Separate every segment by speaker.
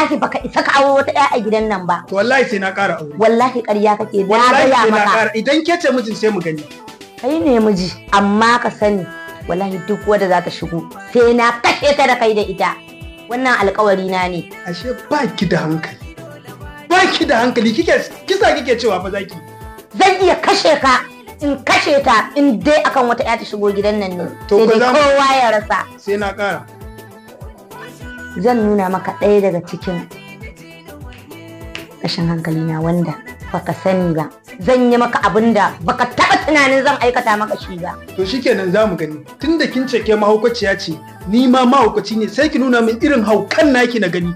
Speaker 1: Wallahi baka isa ka auro wata ƴa a gidan nan ba.
Speaker 2: To wallahi sai na ƙara aure.
Speaker 1: Wallahi ƙarya kake, na
Speaker 2: Wallahi
Speaker 1: gaya
Speaker 2: sai na
Speaker 1: maka.
Speaker 2: ƙara. Idan ke ce mijin sai mu gani.
Speaker 1: Kai ne miji, amma ka sani wallahi duk wanda za ta shigo sai na kashe ta da kai da ita. Wannan alƙawari na ne.
Speaker 2: Ashe ba ki da hankali. Ba ki da hankali, kike kisa kike cewa fa zaki.
Speaker 1: Zan iya kashe ka in kashe ta in dai akan wata ƴa ta shigo gidan nan ne.
Speaker 2: To
Speaker 1: Sai
Speaker 2: ko
Speaker 1: dai kowa ya rasa.
Speaker 2: Sai na ƙara.
Speaker 1: Zan nuna maka ɗaya daga cikin rashin hankali na wanda baka sani ba. Zan yi maka abin da baka taɓa tunanin zan aikata maka shi ba.
Speaker 2: To shikenan, za mu gani. Tunda kin ce ke mahaukaciya ce, ni ma mahaukaci ne, sai ki nuna min irin haukan naki na gani.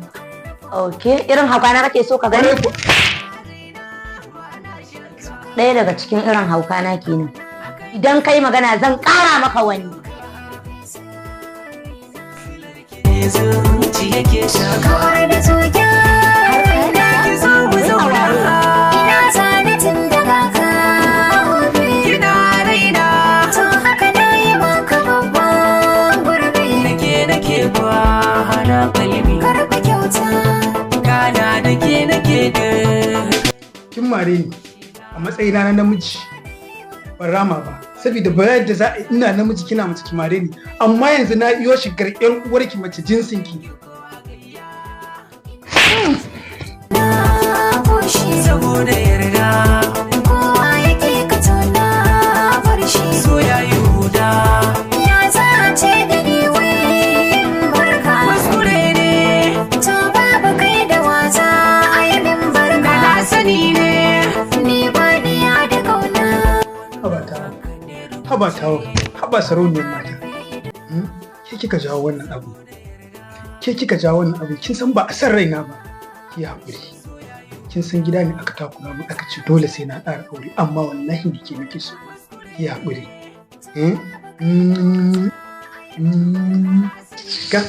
Speaker 1: Ok, irin hauka na kake so ka gani?
Speaker 2: Kwarai kuwa.
Speaker 1: Ɗaya daga cikin irin hauka na kenan. Idan kai magana zan ƙara maka wani.
Speaker 3: Zuciya ke shaka.
Speaker 4: Kawar da zuciya raina.
Speaker 3: Ki zo mu zauna.
Speaker 4: Ina zane tun daga ka.
Speaker 3: Kina raina.
Speaker 4: To haka na yi maka babban gurbi.
Speaker 3: Nake nake kwana kalbi.
Speaker 4: Karɓi kyauta.
Speaker 3: Kana da ke nake da.
Speaker 2: Kin mare ni a matsayina na namiji. Ban rama ba. Saboda ba yadda za a ina namiji kina mace ki mare ni. Amma yanzu na iyo shigar ƴar uwarki mace jinsinki.
Speaker 4: Na bushe.
Speaker 3: Saboda yarda.
Speaker 4: Kowa yake ka tona bar shi.
Speaker 3: So ya yi huda.
Speaker 4: Ya za a ce da ni wai barka.
Speaker 3: Kuskure ne.
Speaker 4: To babu kai da wasa a yi min
Speaker 3: Da na
Speaker 4: barka.
Speaker 3: sani ne.
Speaker 4: Ni ba niya da kauna.
Speaker 2: Haba tawa. Haba tawa. Haba sarauniyar mata. Ke kika jawo wannan abu. Ke kika jawo wannan abu. Kin san ba a san raina ba. Ki haƙuri. Kin san gida ne aka takura mu aka ce dole sai na ƙara aure, amma wallahi ni ke nake so. Ki haƙuri. Hmm? Mm. Mm. Ga.